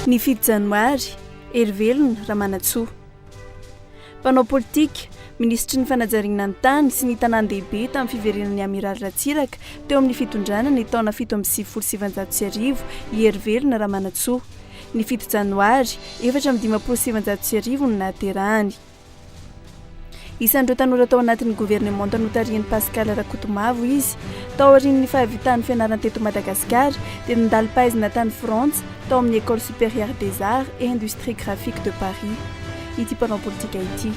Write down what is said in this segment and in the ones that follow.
Ny 7 janoary, Herivelona Ramanantsoa. Mpanao politika, minisitry ny fanajariana ny tany sy ny tanàn-dehibe tamin'ny fiverenan'ny Amiraly Ratsiraka teo amin'ny fitondrana ny taona 1997 i Herivelona Ramanantsoa. Ny 7 janoary 1954 no nahaterahany. Isan'ireo tanora tao anatin'ny governemanta notarihin'i Pascal Rakotomavo izy. Taorian'ny fahavitan'ny fianarany teto Madagasikara dia nandalim-pahaizana tany Frantsa tao amin'ny École supérieure des arts et industries graphiques de Paris ity mpanao politika ity.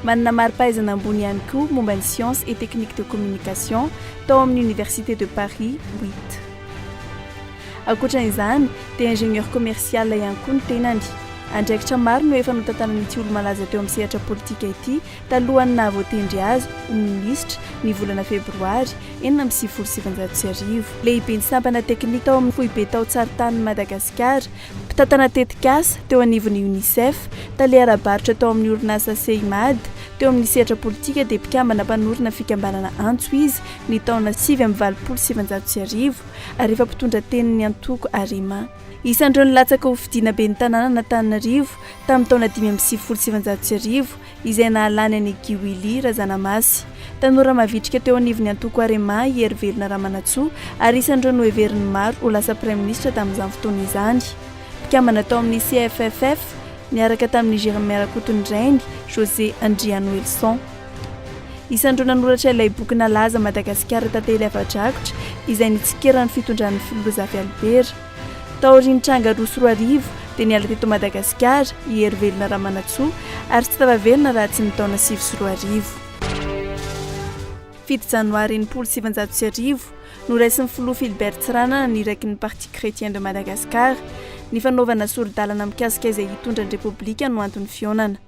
Manana mari-pahaizana ambony ihany koa momba ny sciences et techniques de communication tao amin'ny Université de Paris huit. Ankoatra izany dia ingénieur commercial ihany koa ny tenany. Andraikitra maro no efa notantanan'ity olo-malaza teo amin'ny sehatra politika ity talohan'ny nahavoatendry azy ho minisitra ny volana febroary 1996. Lehiben'ny sampana teknika tao amin'ny foibe tao Tsaritanin'i Madagasikara, mpitantana tetikasa teo anivon'ny Unicef, tale ara-barotra tao amin'ny orinasa Seimad, teo amin'ny sehatra politika dia mpikambana mpanorina fikambanana Antso izy ny taona 1989 ary efa mpitondra tenin'ny antoko Arema. Isan'ireo nilatsaka ho fidiana ben'ny tanànan'Antananarivo tamin'ny taona 1995 izay nahalany an'i Guy Willy Razanamasy. Tanora mavitrika teo anivon'ny antoko Arema i Herivelona Ramanantsoa ary isan'ireo noheverin'ny maro ho lasa praiminisitra tamin'izany fotoana izany. Mpikambana tao amin'ny CFFF niaraka tamin'i Germain Rakotonirainy, José Andrianoelison. Isan'ireo nanoratra ilay boky nalaza Madagasikara tantely afa-drakotra izay nitsikera ny fitondran'ny filoha Zafy Albert. Taorian'ny tranga 2002 dia niala teto Madagasikara i Herivelona Ramanantsoa ary tsy tafaverina raha tsy ny taona 2009. 7 janoary 1960, noraisin'ny filoha Philbert Tsiranana ny iraky ny Parti Chrétien de Madagascar. Ny fanaovana sori-dalana mikasika izay hitondra ny Repoblika no anton'ny fihaonana.